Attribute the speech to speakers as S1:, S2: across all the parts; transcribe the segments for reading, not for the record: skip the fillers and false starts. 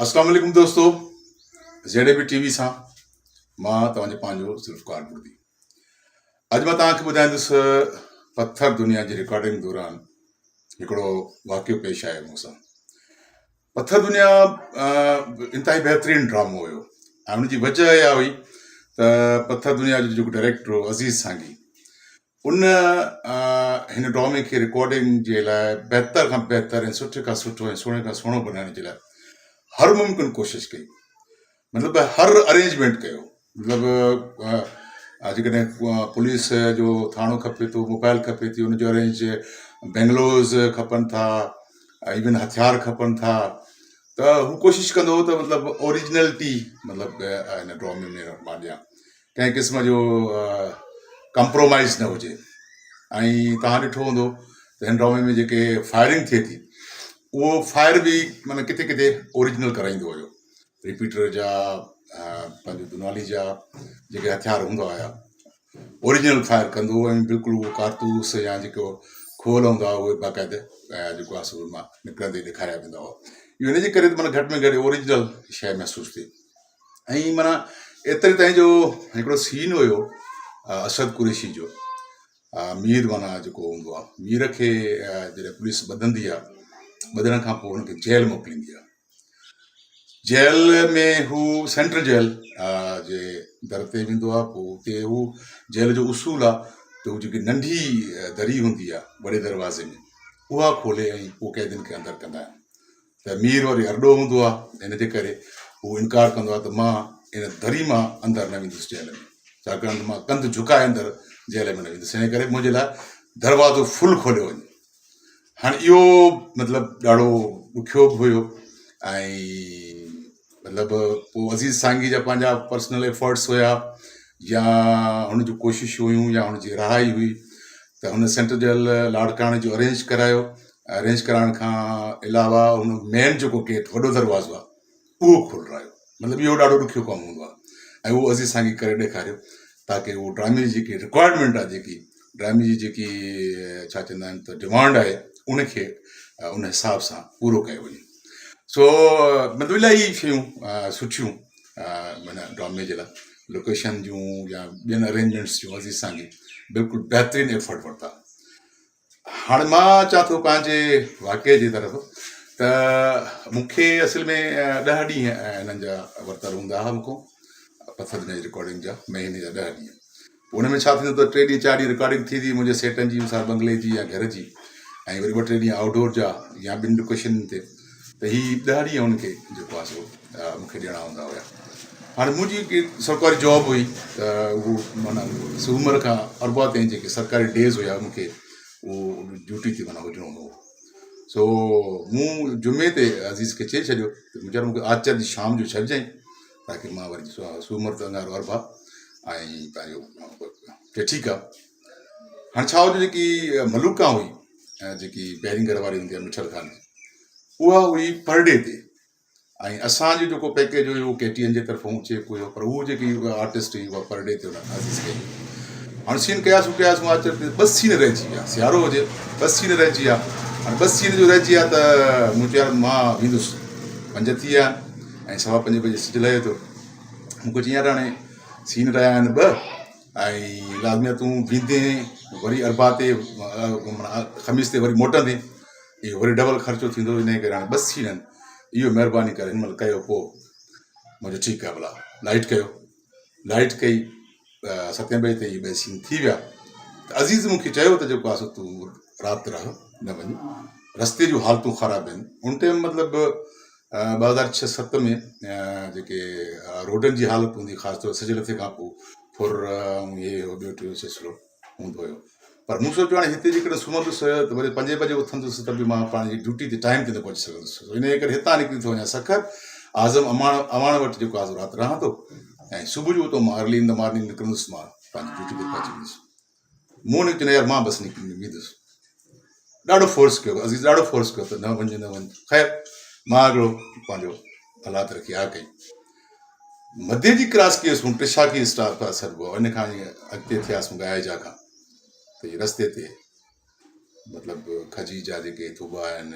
S1: اسلام عليڪم دوستو Z A B T V سان مان توهان جو پنهنجو ذوالفقار بردي اڄ مان توهان کي ٻڌائيندس پٿر دنيا جي رڪارڊنگ دوران هڪڙو واقعو پيش آيو مون سان پٿر دنيا انتهائي بهترين ڊرامو هيو ۽ ان جي وجه اها هئي ته پٿر دنيا جو جيڪو ڊائريڪٽر هو عزيز سانگي ان هن ڊرامي کي رڪارڊنگ جي لاء بهتر کان بهتر ۽ سٺي کان سٺو ۽ سهڻي کان سهڻو بنائڻ جي لاء هر ممڪن ڪوشش ڪئي مطلب هر ارينجمينٽ ڪيو مطلب جيڪڏهن پوليس جو ٿاڻو کپي ٿو موبائل کپي ٿي ان جو ارينج بينگلوز کپن ٿا ايون هٿيار کپن ٿا ته هو ڪوشش ڪندو هو ته مطلب اوريجنلٽي مطلب هن ڊرامي ۾ مان ڏيان ڪنهن قسم جو ڪمپرومائز نه هجي ۽ توهان ڏٺو هوندو ته هن ڊرامي ۾ جيڪي فائرنگ ٿئي ٿي اهو فائر به معنيٰ ڪٿي ڪٿي اوريجنل ڪرائيندو هيو رپيٽر جا پنهنجو دنالي جا جيڪي هٿيار هوندا هيا اوريجنل فائر ڪندو هو ۽ بلڪل اهو ڪارتوس يا جيڪو کول هوندا هئا اهي باقاعده جيڪو آهي سو مان نڪرندي ڏيکاريا ويندا هئا اهو هن جي ڪري ته معنيٰ گهٽ ۾ گهٽ اوريجنل شيء محسوس ٿئي ۽ معنيٰ ايتري تائين جو هڪڙو سين هيو اسد قريشي جو مير معنيٰ جيڪو هوندو آهي مير کي جڏهن پوليس ٻڌندي آهي ٻڌڻ کان پوء هن کي جيل موڪليندي آهي جيل ۾ هو سينٽرل جيل جي در تي ويندو آهي پوء اتي هو جيل جو اصول آهي ته هو جيڪي ننڍي دري هوندي آهي وڏي دروازي ۾ اها کولي ۽ پوء قيدين کي اندر ڪندا آهن ته مير وري ارڏو هوندو آهي ان جي ڪري هو انڪار ڪندو آهي ته مان ان دري مان اندر نه ويندس جيل ۾ ڇاڪاڻ ته مان ڪنڌ جهڪائي اندر جيل ۾ نه ويندس ان ڪري منهنجي لاء دروازو فل کوليو وڃي هاڻي اهو مطلب ڏاڍو ڏکيو به هيو ۽ مطلب پوء عزيز سانگي جا پنهنجا پرسنل ايفرٽس هيا يا هن جون ڪوششون هيون يا هن جي رهائي هئي ته هن سينٽرل جيل لاڙڪاڻي جو ارينج ڪرايو ارينج ڪرائڻ کان علاوه هن مين جيڪو گيٽ وڏو دروازو آهي اهو کولرايو مطلب اهو ڏاڍو ڏکيو ڪم هوندو آهي ۽ اهو عزيز سانگي ڪري ڏيکاريو تاڪي اهو ڊرامي جي جيڪي رڪوائرمينٽ آهي جيڪي ڊرامي جي جيڪي ڇا چوندا آهن ته ڊمانڊ آهي ان کي ان حساب سان پورو ڪيو وڃي سو مطلب الاهي شيون سٺيون معنيٰ ڊرامي جي لاء لوڪيشن جون يا ٻين ارينجمينٽس جون عزيز سانگي بلڪل بهترين ايفرٽ ورتا هاڻي مان اچان ٿو پنهنجي واقعي جي طرف ته مون کي اصل ۾ ڏهه ڏينهن هنن جا ورتل هوندا هئا مون کان پٿر دنيا جي رڪارڊنگ جا مهيني جا ڏهه ڏينهن پوء ان ۾ ڇا ٿيندو ته ٽي ڏينهن چار ڏينهن رڪارڊنگ ٿيندي منهنجي سيٽن جي مثال بنگلي جي يا گهر جي ۽ وري ٻه ٽي ڏينهن آئوٽ ڊور جا يا ٻن لوڪيشن تي ته هي ڏهه ڏينهن هن کي جيڪو آهي سو مون کي ڏيڻا هوندا هيا هاڻي منهنجي هڪ سرڪاري جاب هئي ته اهو معنيٰ سومر کان اربع تائين جيڪي سرڪاري ڊيز هيا مون کي اهو ڊيوٽي تي معنيٰ هجڻو هو سو مون جمعي تي عزيز کي چئي ڇڏيو ته مون مون کي آچر جي شام جو ڇڏجانء تاڪي مان وري سومر ته اڱارو اربع ۽ پنهنجو چي ٺيڪ آهي هاڻي ڇا هو جو جيڪي ملوڪا هئي جيڪي پهرين گهر واري هوندي آهي مٺل خان جي اها هئي پر ڊي تي ۽ اسان جو جيڪو پيڪيج هيو اهو ڪي ٽي اين جي طرفون چيڪ هيو پر هو جيڪي آرٽسٽ هئي اها پر ڊي تي هن عزيز ڪئي هاڻي سين ڪياسون ڪياسون آچر تي ٻه سين رهجي ويا سيارو هجي ٻه سين رهجي ويا هاڻي ٻه سين جو رهجي ويا ته مون چيو يار مان ويندس پنج ٿي ويا ۽ سوا پنج بجي سج لهي ٿو مون کي چيائين يار هاڻي سين رهيا آهن ٻه ۽ لازمي آهي تون ويندين وري اربع تي خميس تي وري موٽندين اهو وري ڊبل خرچو ٿيندو انهي ڪري هاڻي بس ٿي وڃن اهو مهرباني ڪري هن مهل ڪيو پوء مون چيو ٺيڪ آهي ڀلا لائٽ ڪيو لائٽ ڪئي ستين بجي تائين ٻئي سين ٿي ويا ته عزيز مون کي چيو ته جيڪو آهي سو تون رات رهه نه وڃ رستي جون حالتون خراب آهن ان ٽائيم مطلب 2006 7 ۾ جيڪي روڊن جي حالت هوندي خاص طور سج لٿي کان پوء ڦر ۽ هي هو ٻيو ٽيو سلسلو هوندو هيو پر مون سوچيو هاڻي هتي جيڪڏهن سمهندس ته وري پنجين بجي اٿندس ته به مان پنهنجي ڊيوٽي تي ٽائيم تي نه پهچي سگهندس ان جي ڪري هتان نڪري ٿو وڃان سکر اعظم امان امان وٽ جيڪو آهي رات رهان ٿو ۽ صبح جو اتو مان ارلي ان the morning نڪرندس مان پنهنجي ڊيوٽي تي پهچي ويندس مون هن چيو يار مان بس نڪري ويندس ڏاڍو فورس ڪيو عزيز ڏاڍو فورس ڪيو ته نه وڃ نه وڃ خير مان هڪڙو پنهنجو الله تي رکي آ ڪئي مدي جي ڪراس ڪيوسون ٽشاڪي اسٽاپ کان سڏبو ان کان اڳتي ٿياسون گائجا کان ته هي رستي تي مطلب کجي جا جيڪي ٿوٻا آهن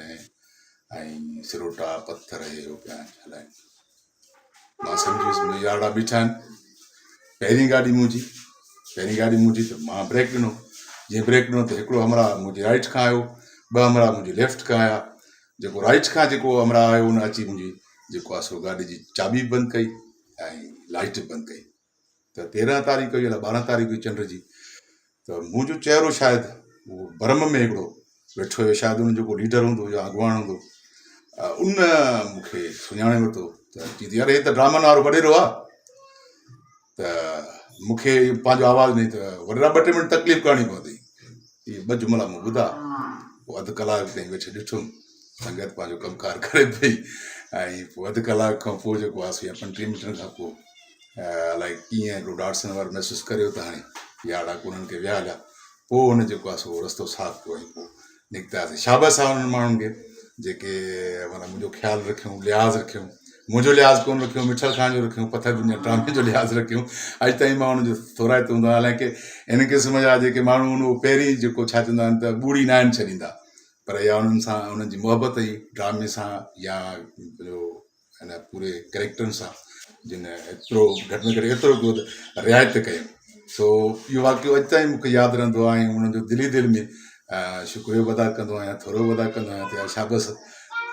S1: ۽ سروٽا پٿر هي هو پيا هلائن. مان سمجهي ويس منهنجا يارڙا بيٺا آهن. پهرين گاڏي منهنجي پهرين گاڏي منهنجي ته مان بريڪ ڏنو جيئن بريڪ ڏنو ته هڪڙو همراهه منهنجي رائٽ کان آيو ٻه همراهه منهنجي ليفٽ کان آيا جيڪو رائٽ کان جيڪو همراهه آيو ان اچي منهنجي جيڪو آهي سو گاڏي جي چاٻي به بند ڪئي ۽ لائٽ به بند ڪئي ته 13 تاريخ هئي الائي 12 تاريخ هئي چنڊ جي ته منهنجو چهرو شايد اهو برم ۾ هڪڙو ويٺو هيو شايد ان جو ڪو ليڊر هوندو يا اڳواڻ هوندو ان مون کي سڃاڻي ورتو ته چي ٿي يار هي ته ڊرامن وارو وڏيرو آ ته مون کي پنهنجو آواز نه ته وڏيرا ٻه ٽي منٽ تڪليف ڪرڻي پوندي اهي ٻه جملا مون ٻڌا پوء اڌ ڪلاڪ تائين ويٺي ڏٺم سنگت پنهنجو ڪم ڪار ڪري پئي ۽ پوء اڌ ڪلاڪ کان پوء جيڪو آ سو يا 35 منٽن کان پوء الائي ڪيئن هڪڙو ڊاٽسن وارو محسوس ڪريو ته هاڻي ياڙا ڪونهن کي ويا هليا پوء هن جيڪو آهي سو رستو صاف ڪيو ۽ پوء نڪتاسين شابس آهي انهن ماڻهن کي جيڪي معنيٰ منهنجو خيال رکيون لحاظ رکيون منهنجو لحاظ ڪونه رکيو مٺل خان جو رکيو پٿر دنيا ڊرامي جو لحاظ رکيو اڄ تائين مان ان جو ٿورائتو هوندو آهيان حالانڪه ان قسم جا جيڪي ماڻهو آهن اهي پهرين جيڪو ڇا چوندا آهن ته ٻوڙي نه آهن ڇڏيندا پر اها انهن سان انهن جي محبت ئي ڊرامي سان يا جو هن پوري ڪريڪٽرن سان جن ايترو گهٽ ۾ گهٽ ايترو ڪيو ته رعايت ڪيم سو اهو واقعو اڄ تائين مونکي ياد رهندو آهي ۽ انهن جو دل ئي دل ۾ شڪريو به ادا ڪندو آهيان ٿورو به ادا ڪندو آهيان ته يار شابس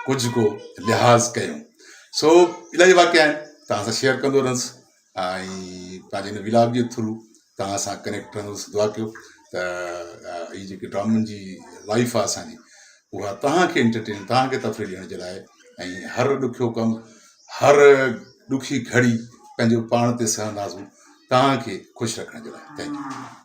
S1: ڪجهه ڪو لحاظ ڪيون سو الاهي واقعا آهن توهان سان شيئر ڪندو رهندس ۽ پنهنجي هن ولاگ جي ٿرو توهان سان ڪنيڪٽ رهندس دعا ڪيو ته هي جيڪي ڊرامن جي لائف آهي اسانجي اها توهان کي انٽرٽين توهان کي تفريح ڏيڻ جي لاء ۽ هر ڏکيو ڪم هر ڏکي گهڙي پنهنجو پاڻ تي سهنداسون توهان کي خوش رکڻ جي لاء thank you.